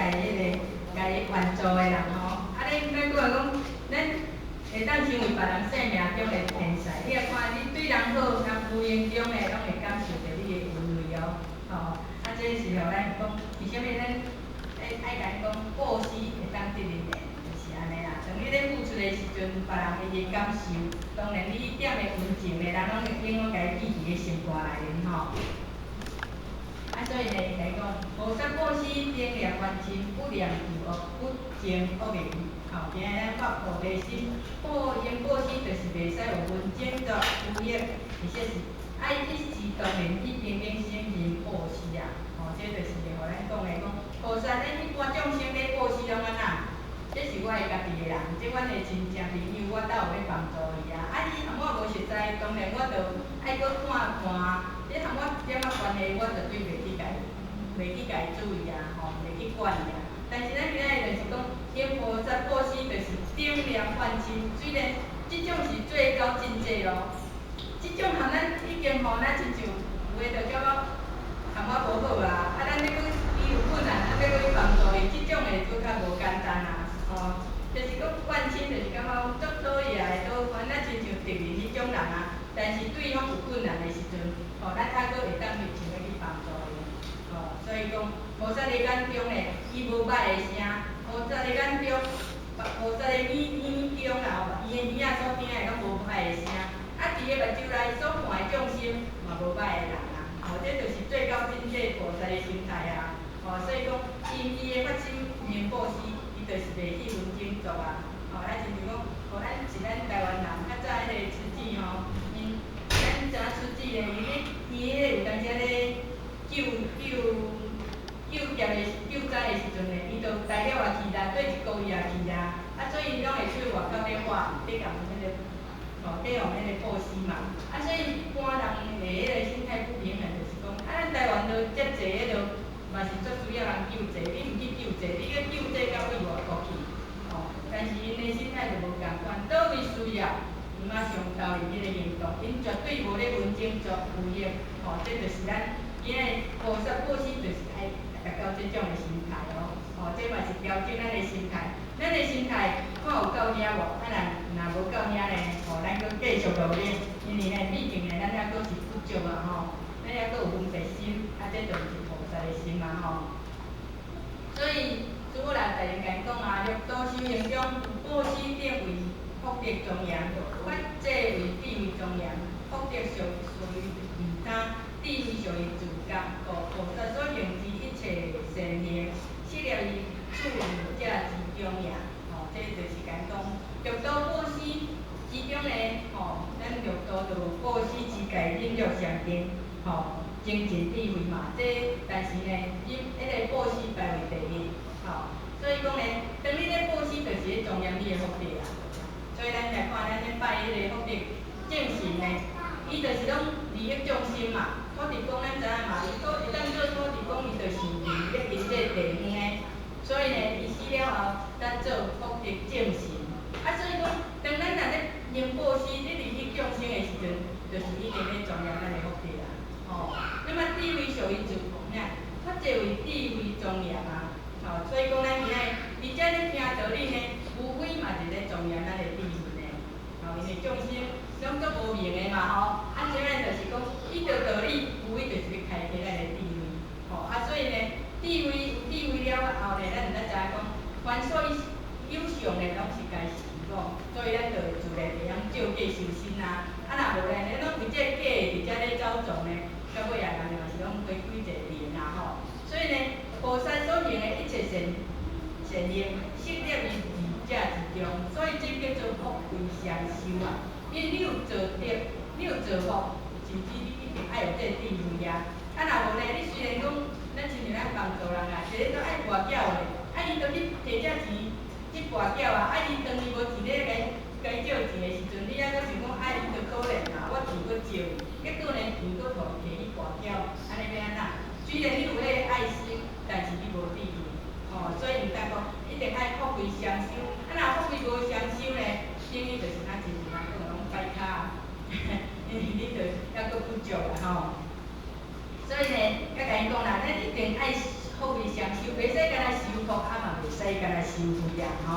共彼个共伊援助的人吼。啊，恁咱講講，咱會當成為別人生命中的天使。你若看你對人好，人無形中的攏會感受著你的恩惠哦。吼，啊，這是予咱講，為啥物咱愛共伊講布施會當得人緣，就是按呢啦。當你咧付出的時陣，別人伊會感受，當然你一點的恩情的，人攏會永遠共伊記佇咧心肝內面吼。啊，所以呢，伊共伊講，菩薩布施，頂念冤親，不念舊惡，不憎惡緣。吼，今仔咱發菩提心，布用布施就是袂使有紛爭作無益，而且是愛一時當然去平等心行布施啊。吼，這就是予咱講的講，菩薩咱一般眾生咧布施攏按怎？這是我的家己的人，這阮的親戚朋友，我斗有欲幫助伊啊。啊，伊和我無熟似，當然我就愛閣看看，這和我一點仔關係，我就對袂去共伊注意啊，吼，袂去管伊啊。但是咱今仔日就是講，行菩薩布施就是頂念冤親，雖然這種是最高境界咯。這種和咱已經吼，咱親像有的就感覺和我無好啊，啊，咱欲閣伊有困難，啊，欲閣去幫助伊，這種的閣較無簡單啊，吼。就是講冤親，就是感覺足討厭的，都反正親像敵人彼種人啊。但是對方有困難的時陣，吼，咱猶閣會當去想欲去幫助伊，吼。所以講，菩薩的眼中呢，伊無歹的聲；菩薩的眼中，菩薩的耳耳中啦，吼，伊的耳仔所聽的攏無歹的聲。啊，佇个目睭內所看的眾生，嘛無歹的人啊。吼，這就是最高境界菩薩的心態啊。吼，所以講，因伊的發心行布施，伊就是袂去紛爭作啊。吼，咱親像講，吼，咱是咱台灣人，較早彼個慈濟吼，𪜶咱知影慈濟咧，伊咧伊彼個有當時咧救救救劫的救災的時陣咧，伊就材料也去啦，綴一個月也去啊，啊，所以伊攏會出外口咧畫，咧共彼個，吼，咧用彼個布施嘛。啊，所以一般人的彼個心態不平衡，就是講，啊，咱台灣都遮濟彼個，嘛是足需要人救濟，你毋去救濟，你去救濟到佇外國去，吼。但是𪜶的心態就無仝款，佗位需要，伊馬上投入彼個行動，𪜶絕對無咧紛爭作有益，吼，這就是咱今仔日菩薩布施，就是愛達到這種的心態哦，吼，這嘛是調整咱的心態，咱的心態看有夠遐無？啊，若若無夠遐咧，吼，咱閣繼續努力，因為呢，畢竟呢，咱猶閣是不足啊，吼，咱猶閣有分別心，啊，這就毋是菩薩的心嘛，吼。所以，師父來逐日共講啊，六道修行中，布施等為福德莊嚴，法濟為智慧莊嚴，福德屬屬於利他，智慧屬於自覺，故菩薩所行之一切善行，攝納於處二者之中也。吼，這就是共講六道布施之中呢，吼，咱六道就有布施、持戒、忍辱、禪定，吼，精進智慧嘛。這但是呢，因彼個布施排位第一，吼，所以講呢，當你咧布施，就是咧莊嚴你的福德啊。所以咱來看，咱咧拜彼個福德眾神呢，伊就是攏利益眾生嘛。土地公咱知影嘛，伊土會當做土地公，伊就是利益𪜶這個地方的。所以呢，伊死了後，才做福德眾神。啊，所以講，當咱若咧行布施，咧利益眾生的時陣，就是已經咧莊嚴咱的福德啊。吼，那麼智慧屬於自咩？法濟為智慧莊嚴啊。吼，所以講咱今仔日，而且咧聽道理呢，無非嘛是咧莊嚴咱的智慧呢。吼，因為眾生攏足無明的嘛吼，啊，這個就是講，伊著道理，無非就是咧開啟咱的智慧。吼，啊，所以呢，智慧有智慧了後呢，咱就知影講，凡所有相的攏是皆是虛妄，所以咱就會自然會曉照假修身啊。啊，若無呢，咱攏為這個假的佇遮咧走傱呢，到尾啊，人嘛是攏回歸一個零啊吼。所以呢，菩薩所行的一切善善行，攝納於二者之中，所以這叫做福慧雙修啊。因為你有造德，你有造福，甚至你一定愛有這個智慧啊。啊，若無呢，你雖然講，咱親像咱幫助人啊，一個都愛跋筊的，啊，伊都去提這錢去跋筊啊，啊，伊當伊無錢咧共共伊借錢的時陣，你猶閣想講，啊，伊就可憐啊，我錢閣借伊，結果呢，錢閣予伊提去跋筊，按呢欲按怎？雖然你有彼個愛心，但是你無智慧，吼，所以毋通講一定愛福慧雙修。啊，若福慧無雙修呢，等於就是咱親像人講攏擺跤，因為你就猶閣不足啦吼。所以呢，我共伊講啦，咱一定愛福慧雙修，袂使干焦修福。福，啊嘛袂使干焦修慧啊，吼。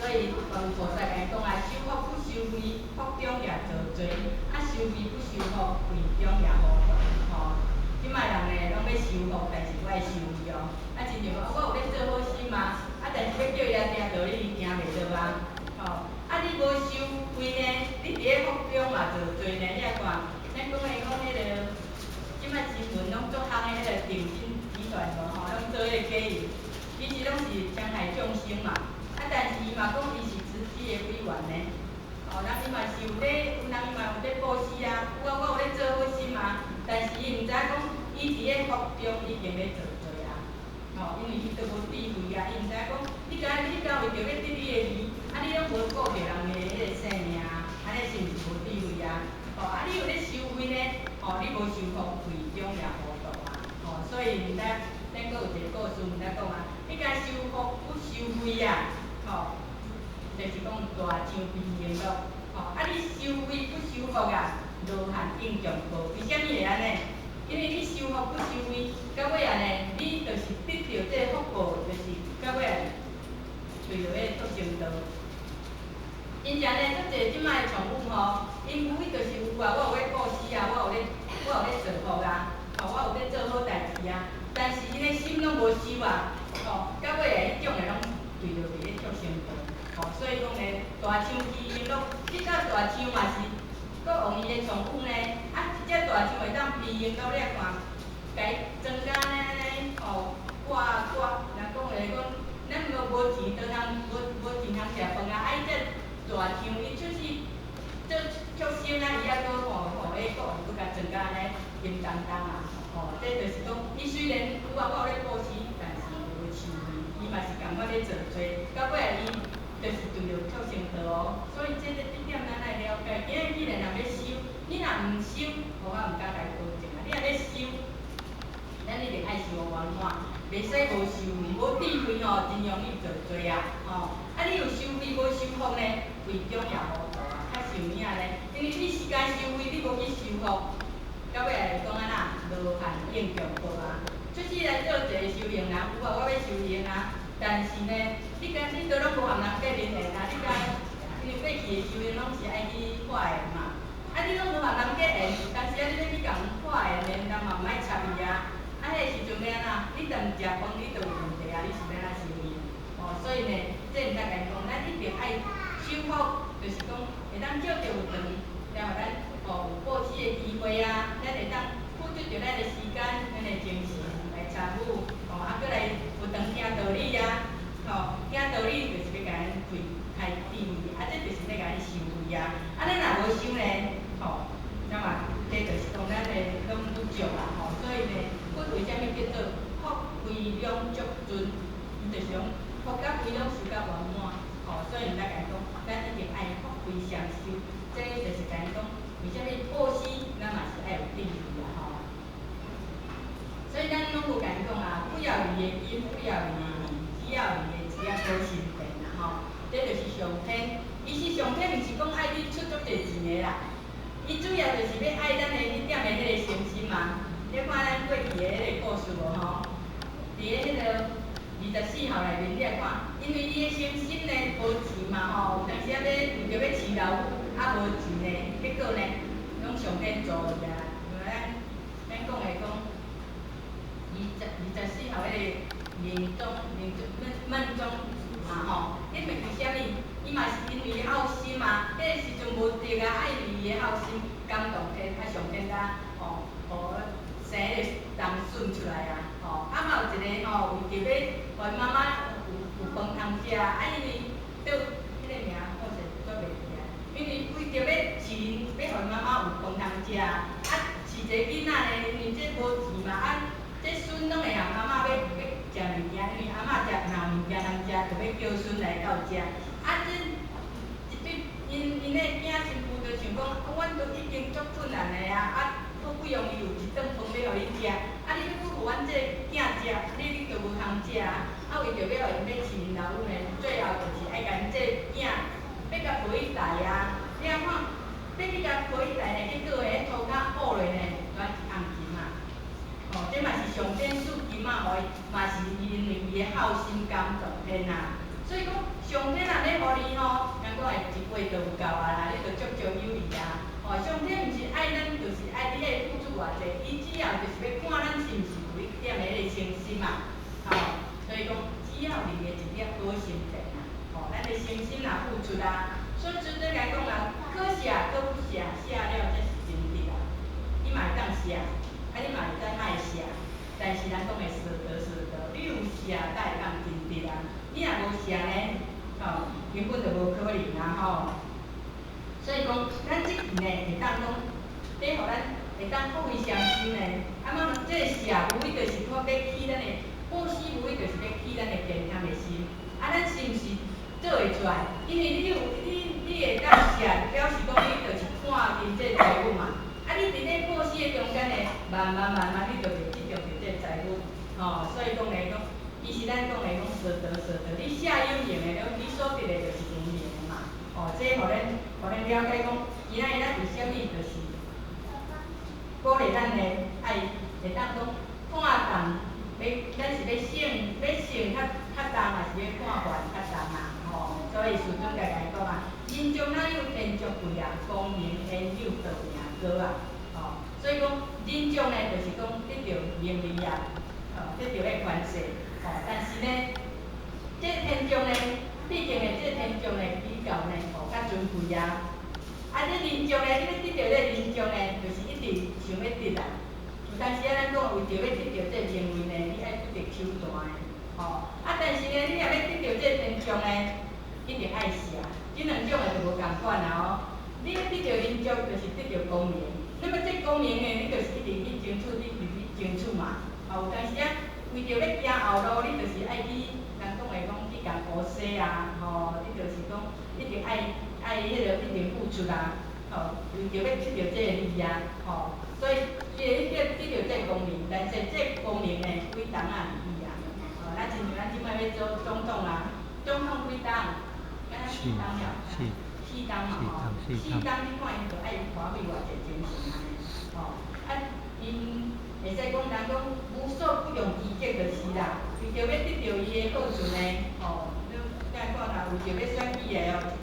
所以觀菩薩共伊講啊，修福不修慧，福中也造罪；啊，修慧不修福，慧中也糊塗。吼，這擺人呢，攏欲修福，但是無愛修慧哦。啊，親像講，我有咧做好心啊，啊，但是欲叫伊來聽道理，伊聽袂落啊。吼，啊，你無修慧呢，你佇咧福中嘛造罪呢。你來看，咱講的講彼個，這擺新聞攏足夯的彼個鼎新集團無吼，攏做彼個假油，其實攏是傷害眾生嘛。啊，但是伊嘛講伊是慈濟的委員呢，吼，人伊嘛是有咧，有人伊嘛有咧布施啊，有啊，我有咧做好心啊，但是伊毋知影講，伊佇咧福中已經咧造罪啊，吼，因為伊都無智慧啊，伊毋知影講，你敢為著欲得你的利，啊，你攏無顧著人的彼個性命，按呢是毋是無智慧啊？吼，啊，你有咧修慧呢，吼，你無修福，慧中也糊塗啊，吼，所以毋知，咱閣有一個故事，毋知講啊，你敢修福不修慧啊？吼，就是講大象飛瓔珞，吼，啊你修慧不修福啊，羅漢應供報。為啥物會按呢？因為你修福不修慧，到尾啊呢，你就是得著這個福報，就是到尾啊，墜落彼個畜生道。因遮呢，足濟這擺的寵物吼，𪜶無非就是有啊，我有咧布施啊，我有咧造福啊，吼，我有咧做好代誌啊，但是𪜶的心攏無修啊，吼，到尾啊，彼種的攏墜落佇咧畜生道，吼，所以講呢，大象飛瓔珞，這只大象嘛是國王伊的寵物呢，啊，這只大象會當飛瓔珞，你來看，共伊裝甲按呢吼，掛掛，人講話講，咱無錢當通無錢通食飯啊，啊，伊這大象伊出世做畜生啊，伊猶閣吼，予彼國王閣共裝甲按呢金當當啊，吼，這就是講，伊雖然有啊，我有咧布施，但是無修慧，伊嘛是仝款咧造罪，到尾啊伊就是墜落畜生道哦。所以這個這點咱愛了解。今仔既然若欲修，你若毋修，無我毋敢共你保證啊。你若欲修，咱一定愛修予圓滿，袂使無修慧、無智慧吼，真容易造罪啊！吼，啊你有修慧無修福呢？慧中也糊塗啊，較實有影呢。因為你時間修慧，你無去修福，到尾會講按怎？羅漢應供報啊！出世來做一個修行人，有啊，我欲修行啊。但是呢，你敢你都攏無和人結連緣啊？你敢因為過去的修行攏是愛去化緣嘛。啊，你攏無和人結緣，有當時啊，你欲去共人化緣的，人嘛毋愛插伊啊。啊，彼個時陣欲按怎？你踮食飯你都有問題啊！你是欲按怎修行？哦，所以呢，這毋才共伊講，咱一定愛修福，就是講會當借著佛堂，來予咱吼有布施的機會啊，咱會當付出著咱的時間、咱的精神來參與，吼，啊，閣來佛堂聽道理啊，吼，聽道理就是欲共咱開開智慧，啊，這就是欲共咱修慧啊。啊，咱若無修呢，吼，那嘛，這就是講咱的攏不足啦，吼，所以呢，佛為啥物叫做福慧兩足尊？伊就是講福佮慧攏修甲圓滿，吼，所以毋才共伊講，咱一定愛福慧雙修，這就是共伊講，為啥物布施，咱嘛是愛有智慧啊，吼。所以咱攏有共伊講啊，不要伊的金，不要伊的銀，只要伊的一粒好心電啦，吼。這就是上天，其實上天毋是講愛你出足濟錢的啦，伊主要就是欲愛咱的彼點的彼個誠心嘛。你看咱過去的彼個故事無吼？佇咧彼個24孝內面，你來看，因為伊的誠心呢無錢嘛吼，有當時啊欲為著欲飼老母，啊無錢呢，結果呢，攏上天助伊啊。因為咱講的講，24孝彼個命終嘛吼，因為為啥物？伊嘛是因為孝心嘛，彼個時陣無得啊，啊因為伊的孝心感動天，啊上天才吼，予生彼個重孫出來啊，吼，啊嘛有一個吼，為著欲予媽媽有飯通食，啊因為對彼個名我是煞袂記啊，因為為著欲飼欲予媽媽有飯通食，啊飼一個囡仔呢，因為這無錢嘛，啊這孫攏會和阿嬤欲欲食物件，因為阿嬤食若有物件通食，就欲叫孫來鬥食。啊，這一對𪜶𪜶的囝新婦就想講，啊，阮都已經足困難的啊，啊，好不容易有一頓飯欲予你食，啊，你閣閣予阮這個囝食，你就無通食啊。啊，為著欲予𪜶欲飼𪜶老母呢，最後就是愛共𪜶這個囝欲共抱去台啊。你看，欲去共抱去台呢，結果彼塗跤挖落呢，煞一頷金仔。吼，這嘛是上天賜金仔予伊，嘛是因為伊的伊的孝心感動天啊。所以講，上天若欲予你吼，人講的一杯就有夠啊啦，你就綽綽有餘啊。吼，上天毋是愛咱，就是愛你愛付出偌濟，伊只要就是欲看咱是毋是有一點的彼個誠心啊。吼，所以講，只要你的一粒好心情啊，吼，咱的誠心若付出啊，所以主尊來講啊，可捨可不捨，捨了才是真得啊。你嘛會當捨，啊你嘛會使莫捨，但是人講的捨得捨得，你有捨才會當真得啊。你若無捨呢，吼，根本就無可能啊吼。所以講，咱這期呢會當講，欲予咱會當發揮雙修呢，啊嘛，這個捨無非就是講欲起咱的布施，無非就是欲起咱的健康的心。啊，咱是毋是做會出來？因為你有你會當捨，表示講你就是看重這個財物嘛。啊，你佇咧布施的中間呢，慢慢慢慢，你就會得著這個財物，吼。所以講來講，其實咱講來講，捨得捨得，你捨有形的，你所得的就是無形的嘛。哦，這予咱了解講，今仔日咱為啥物就是鼓勵咱呢？愛會當講看重，欲咱是欲省欲省較較重，還是欲看懸較重啊？吼，所以世尊家來講啊，人眾哪有天足貴啊？功名焉有道命高啊？吼，所以講人眾呢，就是講得著名利啊，吼，得著彼權勢，吼，但是呢，這天眾呢，畢竟呢，這天眾呢比較呢，吼，較尊貴啊。啊，這人眾呢，你欲得著這人眾呢，就是一直想欲得啦。有當時啊，咱講為著欲得著這名位呢，你愛不擇手段的，吼。啊，但是呢，你若欲得著這天眾呢，一定愛捨。這兩種的就無仝款啊哦。你欲得著人眾，就是得著功名。那麼這功名呢，你就是一直去爭取，你一直去爭取嘛。哦，有當時啊，為著欲行後路，你就是愛去，人講的講去共烏踅啊，吼，你就是講一定愛愛彼個一定付出啊，吼，為著欲得著這個利啊，吼，所以伊會得得著這個功名，但是這個功名呢，幾冬仔而已啊。吼，咱親像咱這擺欲做總統啊，總統幾冬？敢若四冬了，四冬嘛吼，四冬你看𪜶就愛花費偌濟精神按呢，吼，啊，𪜶會使講人講無所不用其極就是啦，為著欲得著伊的好處呢，吼，你聽看啦，為著欲選舉的哦，